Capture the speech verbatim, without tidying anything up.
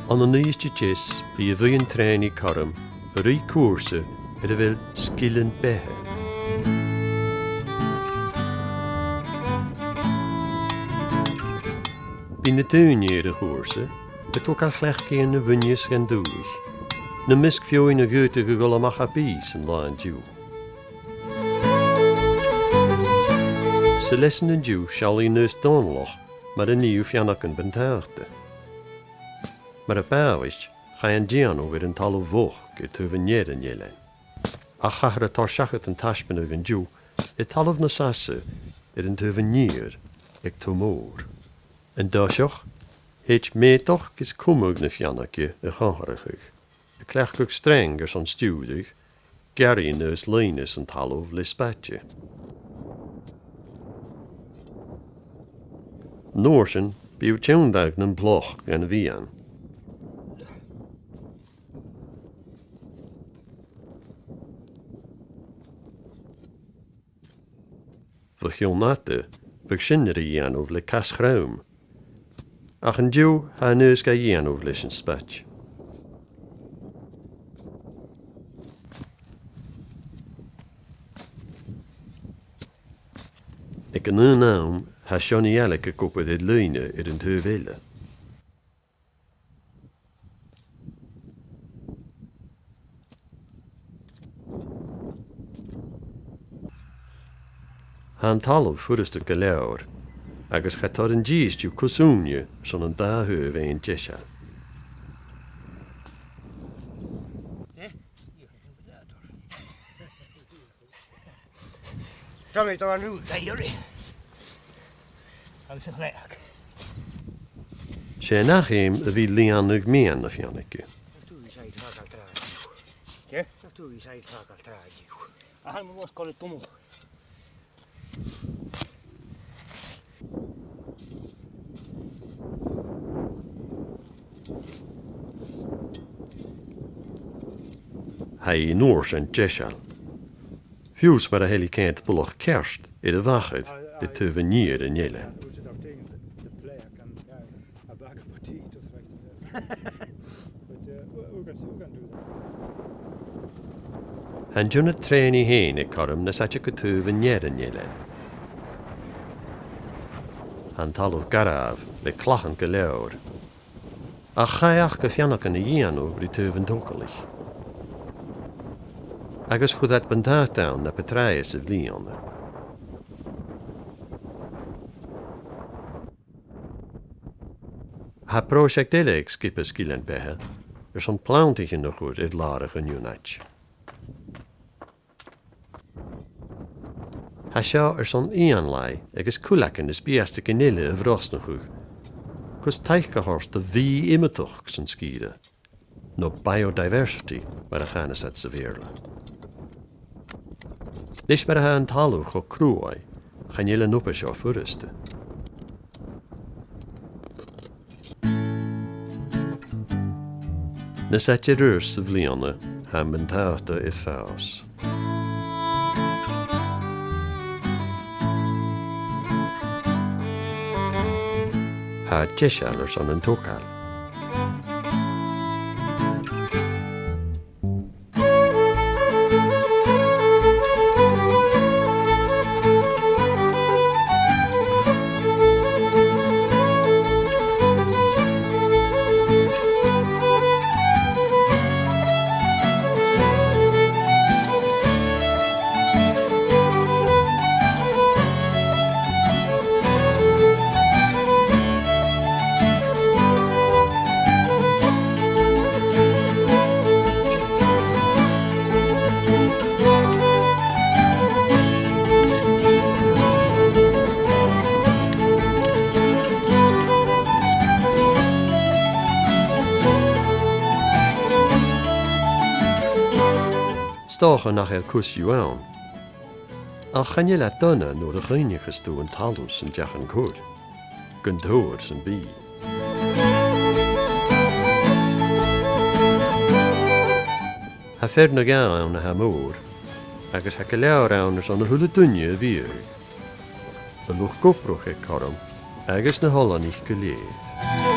Ann an Uibhist a Deas, bidh a' bhuidheann trèanaidh cothrom a' ruith cùrsa air a bheil Sgilean Beatha. Bidh na daoine air a' chùrsa a' togail chleachdaidhean a bhuineas dhan dùthaich, nam measg feadhainn a dh'fhaodadh a dhol a-mach à bith san latha an-diugh. San leasan an-diugh, seallaidh Aonghas Dòmhnallach mar a nì thu feannagan buntàta. Mar a b' àbhaist, chaidh an dèanamh air an talamh bhochd air taobh an ear an eilein. Ach thathar a' toirt seachad an taisbeanaidh an-diugh air talamh nas fhasa air an taobh an iar aig Taigh Mòr. An toiseach, thèid meudachd is cumadh na feannaige a chomharrachadh, a' cleachdadh sreang airson stiùireadh, gearraidhean is loidhne san talamh le spaide. An uair sin, bidh thu a' tionndadh nam bloc dhan a' bhuidheann. Bho chionn fhada, bhiodh sin air a dhèanamh le cas-chrom. Ach an-diugh, tha an aos ga dhèanamh leis an spaid. Aig an aon àm, tha Seonaidh Ailig ag obair air loidhne air an taobh eile. Tha an talamh furasta gu leòr, agus cha toir an dithis dhiubh cus ùine son an dà thaobh fhaighinn deiseil. Tha mi a' dol a-null, a Dhia. Agus a' chreag. 'S e an ath-cheum a bhith a' lìonadh meadhan na feannaige. Nach tu bhith said fàgail tràth an-diugh? Dè? Nach tu bhith said fàgail tràth an-diugh? A, tha mi mòr sgoil a' tumadh. Tha i an uair sin deiseil. Fiù 's mura h-eil i a' coimhead buileach ceart air a' mhachair le taobh an iar an eilein. Tha an t-ionad trèanaidh fhèin aig cothrom nas fhaide gu taobh an ear an eilein. Tha an talamh garbh le clachan gu leòr. Ach chaidh aca feannagan a dhèanamh ri taobh an togalach. Agus chuir iad buntàta ann na bu tràithe sa bhliadhna. Tha pròiseact eile aig sgioba Sgilean Beatha airson planntaichean a chur air làrach an ionaid. Tha seo airson eunlaith agus cuileagan is biastagan eile a bhrosnachadh, gus taic a thoirt do bhith-iomadachd san sgìre, no biodiversity, mar a chanas iad sa Bheurla. Leis mar a tha an talamh cho cruaidh, chan eil an obair seo furasta. Nas fhaide ris sa bhliadhna, tha am buntàta air fàs. Tha e deiseil airson an togail. 'S dòcha nach eil cus dhiubh ann. Ach chan eil e dona nuair a chuimhnicheas tu an talamh san deach an cur, gun tòir sam bith. Tha fear no dhà ann a tha mòr, agus tha gu leòr ann airson a h-uile duine a bhiadhadh. An luchd-obrach aig cothrom agus na h-oileanaich gu lèir.